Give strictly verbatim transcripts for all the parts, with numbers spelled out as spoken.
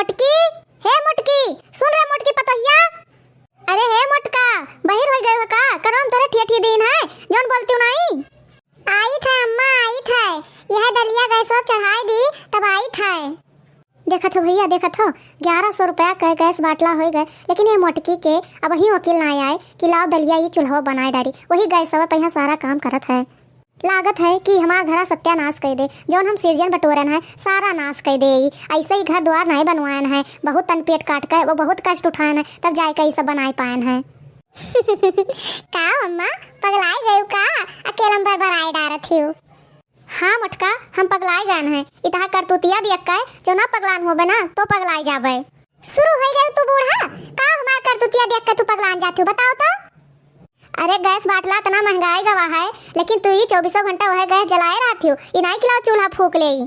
मोटकी, हे मोटकी, सुन रे मोटकी पतोहिया। अरे हे मोटका, बहिर होइ गयो है का? कनवा में तोरे ठेठी दीन है, जौन बोलतिउ नाहीं। आइत है अम्मा, आइत है। यह दलिया गैस पर चढ़ाइ दी, तब आइत है। देखत हो भइया, देखत हो, ग्यारह सौ रुपया के गैस बाटला होइ गए, लेकिन ये मोटकी के अबहीं अकिल नाहीं आए कि लाव दलिया ई चूल्हवा बनाए डारी, वही गैसवा पे यहाँ सारा काम करत है। लागत है कि हमार घरा सत्यानाश कइ दे, जौन हम सिरजन बटोरन है, सारा नाश कइ दे ई। ऐसे ही घर द्वार नाहीं बनवायन है, बहुत तन पेट काट के वो बहुत कष्ट उठायन है, तब जाए के ई सब बनाए पायन है। का अम्मा, पगलाइ गयू का? अकेलम बरबराए डारत हियो। हाँ मोटका, हम पगलाइ गयन है। इतहा करतूतिया देख के जो ना पगलान होबे ना, तो पगलाइ जाबे। शुरू होइ गयू तू बूढ़ा, का हमार करतूतिया देख के तू पगलान जात हियो, बताओ तो? अरे गैस बाटला इतना महंगाई गवा है, लेकिन तू ई चौबीसों घंटा वह गैस जलाए रहत हियो, ई नाहीं कि लाव चूल्हा फूक लेई।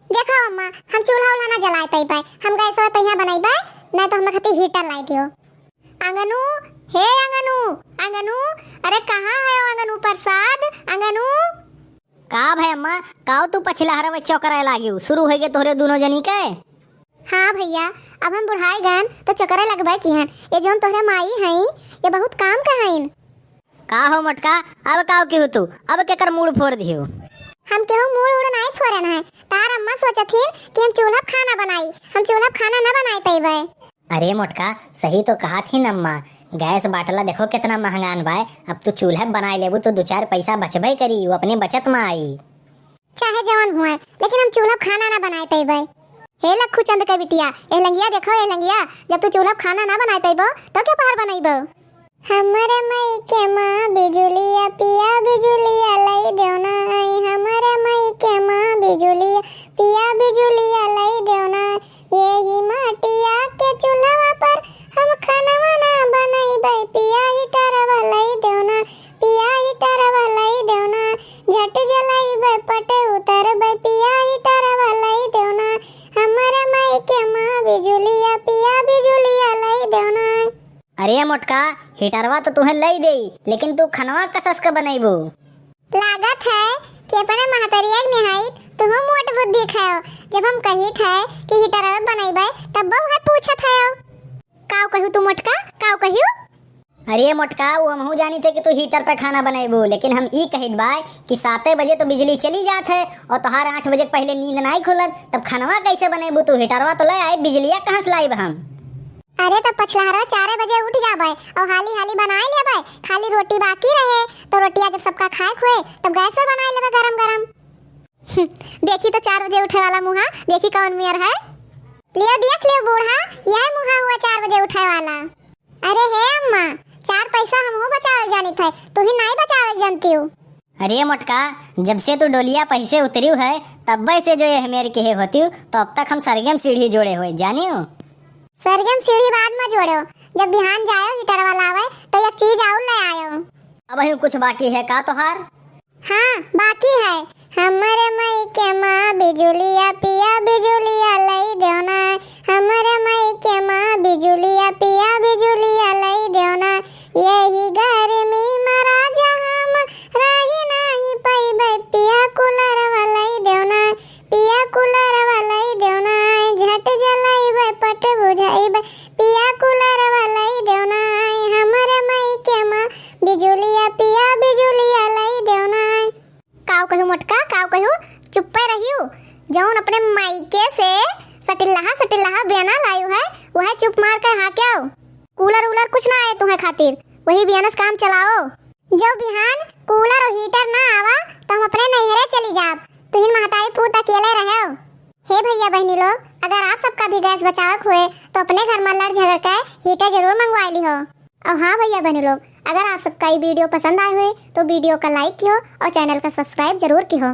देखो अम्मा, हम चूल्हा उल्हा ना जलाए पइबे, हम गैस पे यहाँ बनइबे, नाहीं तो हमें खातिर हीटर लाई दियो। अंगनू, हे अंगनू, अंगनू, अरे कहाँ है अंगनू प्रसाद, अंगनू? का भए अम्मा, काउ तू पछिलहरा में चौकराए लागिउ? शुरू होइ गए तोहरे दुनो जनी के? हाँ भइया, अब हम बुढ़ाए गन तो चौकराए लगबे किहन। ये जौन तोहरे माई हई, ये बहुत काम का हईन। का हो मोटका, अब काउ किहू तू? अब केकर मूड़ फोर दिहू? हम केहू मूड़ उड़ नाहीं फोरन है। तार अम्मा सोचत हिन कि हम चूल्हा पे खाना बनाई, हम चूल्हा पे खाना ना बनाए पइबे। अरे मोटका, सही तो कहत हिन अम्मा, गैस बाटला देखो केतना महंगान बाय। अब तू चूल्हा पे बनाए लेबू तो दू चार पैसा बचबे करी, वो अपने बचत में आई। चाहे जवन हुए, लेकिन हम चूल्हा पे खाना ना बनाए पइबे। हे लखू चंद के बिटिया, ए लंगिया देखो, ए लंगिया, जब तू चूल्हा पे खाना ना बनाए पइबो, तो के पहर बनइबो? हमरे मइके मा बिजुलिया पिया बिजुलिया लइ देउ ना, आई हमरे मइके मा बिजुलिया पिया बिजुलिया लइ देउ ना। एही माटिया के चूल्हवा पर हम खनवा ना बनइबै, पिया हीटरवा लइ देउ ना, पिया हीटरवा लइ देउ ना। झट जलइबै पट उतरबै, पिया हीटरवा लइ देउ ना। हमरे मइके मा बिजुलिया पिया बिजुलिया लइ देउ ना। अरे मोटका, हीटरवा तो तुहें लइ देई, लेकिन तू खनवा कसस के बनइबू? लागत है कि अपने महतरिया के निहाइत तुहूँ मोट बुद्धि खायो। जब हम कहित है कि हीटरवा बनइबै, तब वो है पूछत है। काउ कहियो तू मोटका, काउ कहियो? अरे मोटका, वो हमहूँ जानित है कि तू हीटर पे खाना बनइबू, लेकिन हम ई कहित बाय कि साते बजे तो बिजली चली जात है और तोहार आठ बजे के पहिले नींद नाहीं खुलत, तब खनवा कैसे बनइबू तू? हीटरवा तो लइ आए, बिजलिया कहाँ से लाइब हम? अरे, तब पछलहरा चारे बजे उठ जाबे और हाली हाली बनाए लेबे, खाली रोटी बाकी रहे, तो रोटिया जब सबका खाए के हुए, तब गैस पर बनाए लेबे गरम गरम। देखी तो चार बजे उठे वाला मुहा, देखी कौन मेर है। लियो देख लियो बूढ़ा, यह मुहा हुआ चार बजे उठे वाला। अरे हे अम्मा, चार पैसा हमहू बचावे जानित है, तू ही नाहीं बचावे जानतिउ। अरे मोटका, जब से तू डोलिया पैसे उतरिउ है, तब्बे से जो यह मेर केहे होतिउ, तो अब तक हम सरगम सीढ़ी जोड़े हुए, जानिउ? सरगम सीढ़ी बाद में जोड़ो, जब बिहान जायो हीटरवा लावे, तो एक चीज और ले आयो। अबहिउ कुछ बाकी है का तोहार? हाँ, बाकी है। हमरे मइके मा बिजुलिया पिया बिजुलिया लइ देउ ना, हमरे मइके मा बिजुलिया पिया बिजुलिया लइ देउ ना। यही गर्मी मा राजा हम रहि नाहीं पइबै, पिया कूलरवा लइ देउ ना, पिया कूलरवा लइ देउ ना, झट जलइबै पट बुझइबै, पिया कूलरवा लइ देउ ना, हमरे मइके मा बिजुलिया पिया बिजुलिया लइ देउ ना। काउ कहियो मोटका, काउ कहियो, चुप्पे रहियो। जौन अपने माइके से सटिल्लहा सटिल्लहा बेना लायु है, वह चुप मार के हाँक्याओ। कूलर उलर कुछ ना आए तुम्हें खातिर, वही बियानस काम चलाओ। जो बिहान कूलर और हीटर ना आवा, तो हम अपने नैहरे चली जाब। तुहिन महतारी पूत अकेले रहो। हे भइया बहिनी लोग, अगर आप सबका भी गैस बचावक हुए, तो अपने घर में लड़ झगड़ के हीटर जरूर मंगवाए लिहो। और हाँ भइया बहनी लोग, अगर आप सबका ये वीडियो पसंद आए हुए तो वीडियो का लाइक किहो और चैनल का सब्सक्राइब जरूर किहो।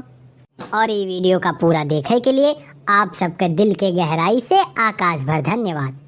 और ये वीडियो का पूरा देखे के लिए आप सबके दिल के गहराई से आकाश भर धन्यवाद।